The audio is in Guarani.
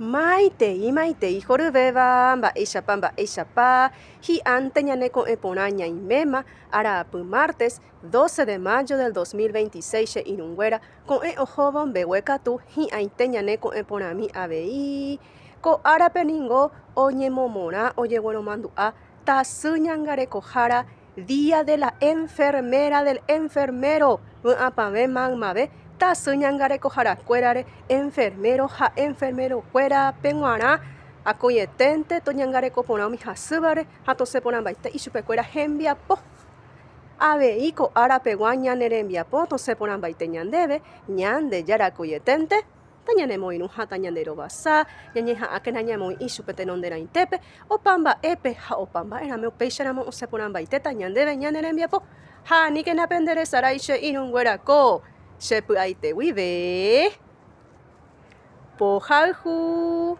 Maitei, maitei horyvéva, mba'éichapa, mba'éichapa, hi'ánte ñane ko'ẽ porã ñaiméma, araapy martes, 12 de mayo del 2026 che irũnguéra, ko'ẽ ohóvo mbegue katu hi'ãite ñane ko'ẽ porãmi avei. Ko árape ningo oñemomorã ojegueromandu'a tasy ñangarekohára Día de la enfermera del enfermero vy'apavẽ maymave tasy ñangarekoharakuérare enfermero ha enfermero-kuérape g̃uarã akoieténte toñangareko porã umi hasývare ha tosẽ porãmbaite ichupekuéra hembiapo. Avei ko ára pegua ñane rembiapo tosẽ porãmbaite ñandéve, Ñandejára akoieténte tañanemoirũ ha tañanderovasa, ñañeha'ãkena ñamoĩ ichupe tenonderãitépe, opa mba'épe ha opa mba'erãme upéicharamo osẽ porãmbaitéta ñandéve ñane rembiapo. Ha aníkena penderesarái che irũnguéra ko che py'aite guive. Pohayhu.